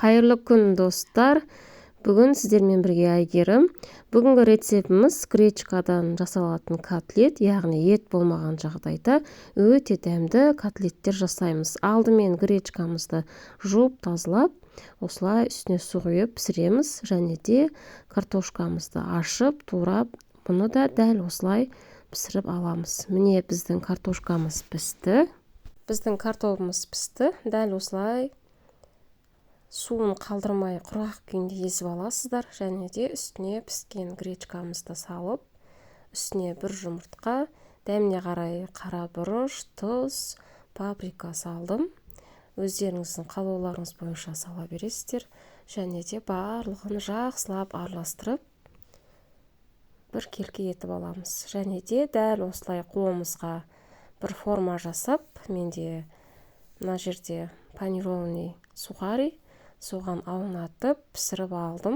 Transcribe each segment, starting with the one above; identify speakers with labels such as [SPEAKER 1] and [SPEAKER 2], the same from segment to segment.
[SPEAKER 1] Қайырлы күн, достар! Бүгін сіздермен бірге Әйгерім. Бүгінгі рецептіміз гречкадан жасалатын котлет, яғни ет болмаған жағдайда өте дәмді котлеттер жасаймыз. Алдымен гречкамызды жуып, тазалап, осылай үстіне су құйып пісіреміз және де картошкамызды ашып, турап, бұны да дәл осылай пісіріп аламыз. Міне, біздің картошкамыз пісті. Біздің картобымыз пісті. Дәл осылай суын қалдырмай құрғақ күйінде езіп аласыздар және де үстіне піскен гречкамызды салып, үстіне бір жұмыртқа, дәміне қарай қара бұрыш, тұз, паприка салдым. Өздеріңіздің қалауларыңыз бойынша сала бересіздер және де барлығын жақсылап араластырып бір келкі етіп аламыз. Және де дәл осылай қолымызға бір форма жасап, менде мына жерде панированный сухари, соған аунатып пісіріп алдым.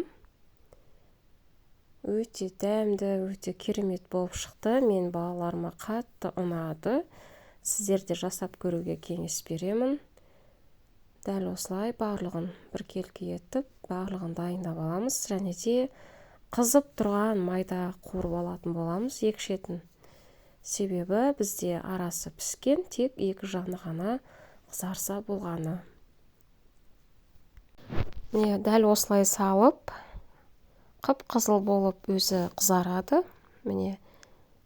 [SPEAKER 1] Өте дәмді, өте керемет болып шықты. Мен балаларыма қатты ұнады. Сіздер де жасап көруге кеңес беремін. Дәл осылай барлығын біркелкі етіп, барлығын дайындап аламыз және де қызып тұрған майда қуырып алатын боламыз екі шетін. Себебі бізде арасы піскен, тек екі жағына ғана қызарса болғаны. Міне, дәл осылай салып, қып-қызыл болып өзі қызарады. Міне,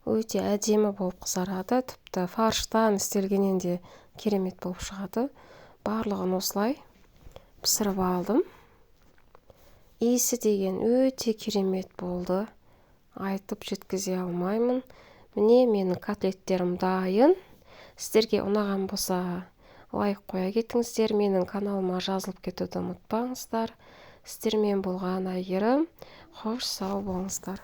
[SPEAKER 1] өте әдемі болып қызарады. Тіпті фарштан істелгеннен де керемет болып шығады. Барлығын осылай пісіріп алдым. Иісі деген өте керемет болды. Айтып жеткізе алмаймын. Міне, менің котлеттерім дайын. Сіздерге ұнаған болса, лайк қоя кетіңіздер. Менің каналыма жазылып кетуді ұмытпаңыздар. Сіздермен болған Әйгерім. Хош, сау болыңыздар.